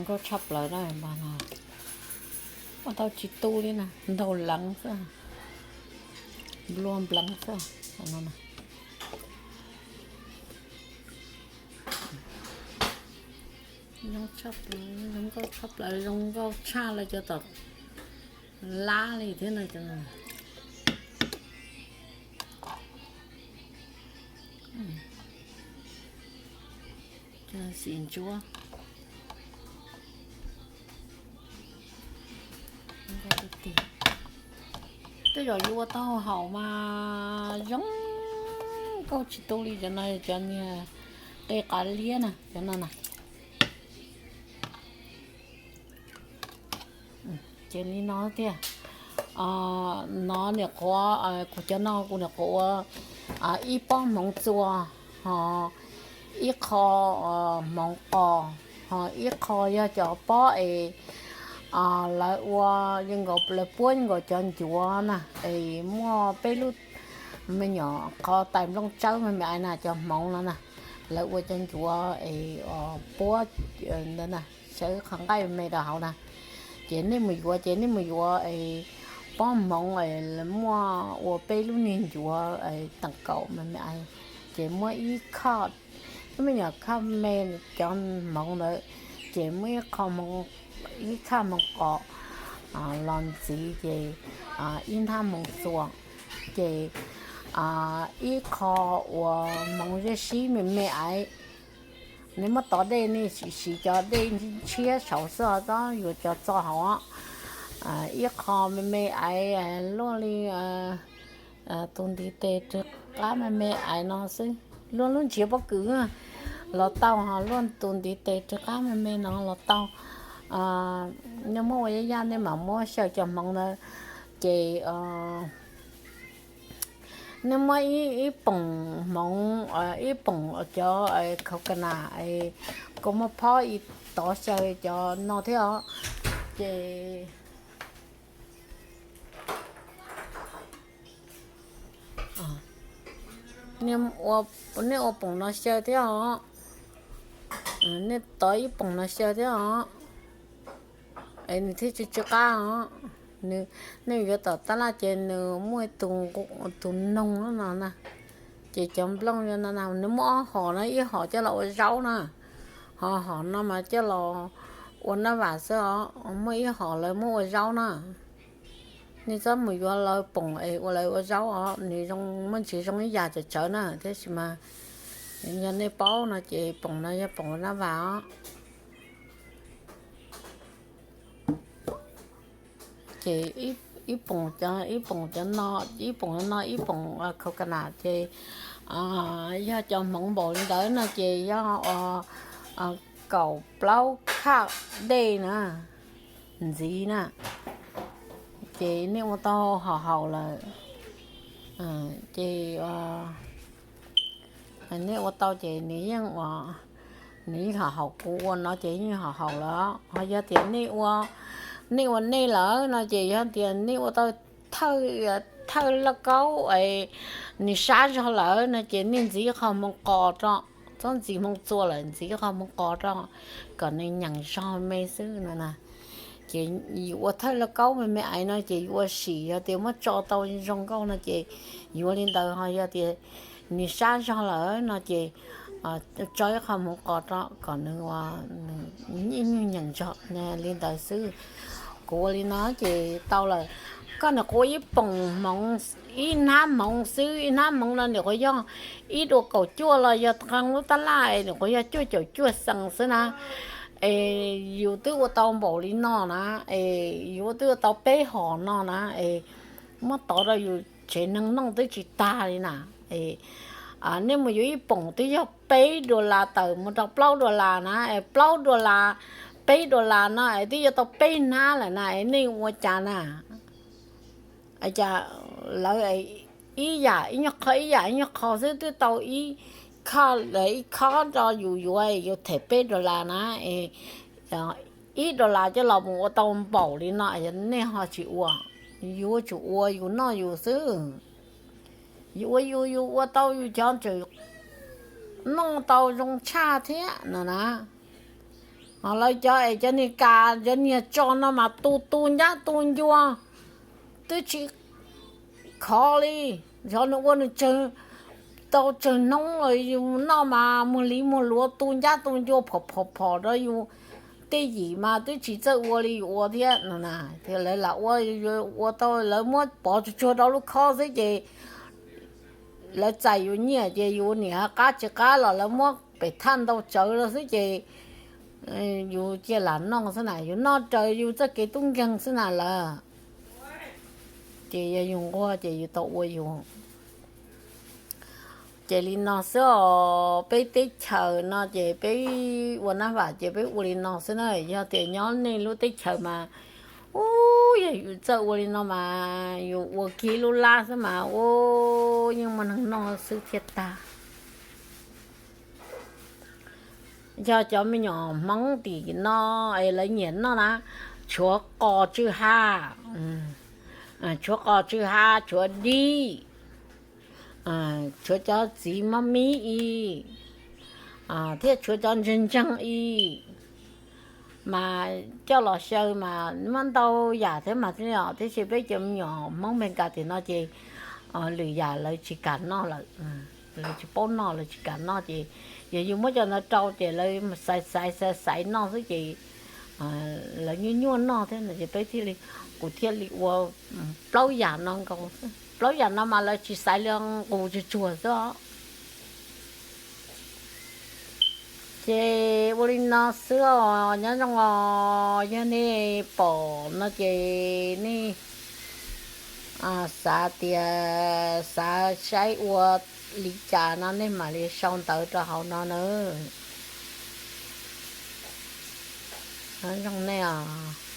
Nkauj tshaj plaws na, ua tau tsis tu li na, ntaug leev xwb, nplua npleev xwb. Zoo tshaj plaws, zoo nkauj tshaj plaws, zoo nkauj tshaj lawv cov tom lab li thiab no. Xim ntsuab. Tej zaum yuav ua tau haum mas zoo nkauj tsis tu li cov no, cov niag qe qav liab na, cov no na. Ces li no tiag. No niam qhuav, kuv cov no kuv niam qhuav ua ib pob hmoov txua, ho ib qho hmoov qos, ho ib qho yog cov pob es lawv ua, lawv puab nkaus cov ncuav na, es muaj peb lub me nyuam qhov tais nplooj tsawb me me ais na, cov hmoov no na, lawv ua cov ncuav es puab ntawd na, sawv qhov nqaij me rau hauv na. Ces nej mus yuav ces nej mus yuav pob hmoov muaj ua peb lub niag ncuav teem kaum me me ais, ces muab ib khoj, ib me nyuam khoj me cov hmoov ntawd, ces muab ib qho hmoov, ib khoj hmoov qos los ntxiv ces ib nthab hmoov txua, ces ib qho uas hmoov zeb sib me me ais. Nej muab tov dej nej siv cov dej ntshiab saud xwb, tab yuav cov txo hauv. Ib qho me me ais luaj li tus ntiv tes rwg qab me me ais no xwb, luaj lub ntsiav pob kws los tau, ho luaj tus ntiv tes rwg qab me me no los tau. Nej muab ua yaj yaj nej mam muab xyaw cov hmoov ntawd, ces nej muab ib poom hmoov, ib poom cov coconut, kua muag phob ib tov xyaw cov no thiab os. Ces nej ua poom no xyaw thiab os, nej tov ib poom no xyaw thiab os, es nws thiaj tsis tsw qab os. Nej yuav tom tab laj ces nws muaj tus noog no na, ces cov nplooj no na, nws muaj ob hom na, ib hom coj los ua zaub na, ho hom no mas coj los ua nab vam xwb os, muaj ib hom lawv muab ua zaub na. Nej txhob mus yuav lawv poom es ua lawv ua zaub os, nws zoo muaj ntsis zoo ib yam tsawv tsawv na, tab sis mas yog nej paub no ces poom no yog poom ua nab vam os. Ces ib poom cov, ib poom cov no, ib poom no, ib poom coconut ces yog cov hmoov npaum li ntawd no ces yog kaum plaub khaj dej na, ntxiv na, ces nej ua tau ho haum lawm. Ces nej ua tau ces nws yeej ua, nws yeej ho haum, kuv ua no ces yeej ho haum lawm. Ho yog tias nej ua, nej ua nej lawm no ces yog tias nej ua tau thawj lauj kaub, nws sab zog lawm no ces nej ntxiv qho hmoov qos rau, txhob ntxiv hmoov txua lawm, ntxiv qho hmoov qos rau kom nws nyeem zog me xwb no na. Ces yus ua thawj lauj kaub me me ais no ces yus ua sim, yog tias muab tso tau zoo nkauj no ces yuav li ntawd, ho yog tias nws sab zog lawm no ces tso ib qho hmoov qos rau kom nws ua, nws nyuj nyeem zog li ntawd xwb. Kuv ua li no ces tau lawm. Koj niam qhuav ib poom hmoov, ib hnab hmoov xwb, ib hnab hmoov no niam qhuav yog ib dua kaum cuaj los yog qee lub tab laj es niam qhuav yog cuaj caum cuaj xees xwb na. Es yus twb ua tau npaum li no na, es yus twb ua tau peb hom no na, es muab tov rau yus tsev neeg noj twb tsis tag li na. Nej mus yuav ib poom twb yog peb dollar tawm mus rau plaub dollar na, es plaub dollar, peb dollar no es twb yuav tau peb hnab lawm na, es nej ua cas na? Cas lawv ib yam ib nyuag qho, ib yam ib nyuag qho xwb twb tau ib khob, ib khob rau yus yuav, yus them peb dollar na, ib dollar coj los mus ua tau npaum li no, nej ho tsis ua. Yuav tsum ua yus noj yus xwb. Yus ua yus, yus ua tau yus cov tseem noj tau zoo tshaj thiab no na. Lawv cov es cov niag kas cov niag tso no mas tu tu ncab tu ncua twb tsis khov li. Xyov nws ua nws tsawg, tau tsawg hnub los yus noj mas muag li muag luav tu ncab tu ncua phom phom phom rau yus tej yim mas twb tsis txawj ua li yus ua thiab no na. Lawv lam ua, ua tau lawv muab pov tsuag tsuag rau lub khob xwb ces lawv txais yus nyiaj ces yus niam qab tsis qab los lawv muab pem thaj ntau tsawv los xwb ces yus cia lam noj xwb na, yus noj raws yus txoj kev tub nkeeg xwb na lawm. Ces yog yus nquag ces yus tau ua yus. Ces li no xwb os, peb teb chaws no ces peb ua nab vam ces peb ua li no xwb na. Yog tias nyob nej lub teb chaws mas, ub, yog yus txawj ua li no mas yus ua kiag lub lab xwb mas, ub, yeej muaj neeg noj xwb thiaj tag. Yog cov me nyuam Hmoob tim no es lawv nyiam noj na, tshuav qos tsw ha, tshuav qos tsw ha, tshuav dib, tshuav cov txiv mab mib ib, thiab tshuav cov ntseeg ntseeg ib, mas coj los xyaw mas muab ntau yam thiab mas thiaj li os. Tiam sis peb cov me nyuam Hmoob Mes Kas tim no ces lwm yam lawv tsis kam noj lawm, lawv tsis paub noj, lawv tsis kam noj ces yog yus muab cov ntawd rau ces lawv xaiv xaiv xaiv xaiv noj xwb ces lawv nyuaj nyuaj noj thiab no ces peb thiaj li, kuv thiaj li ua plaub yam no nkaus xwb. Plaub yam no mas lawv tsis xaiv li, nqus tsuag tsuag xwb os. Ces ua li no xwb os, nyob zoo os. Yog nej pom no ces nej xav tias xav saib ua li cas no nej mam li sau ntawv rau hauv no na. Nyob zoo nej os.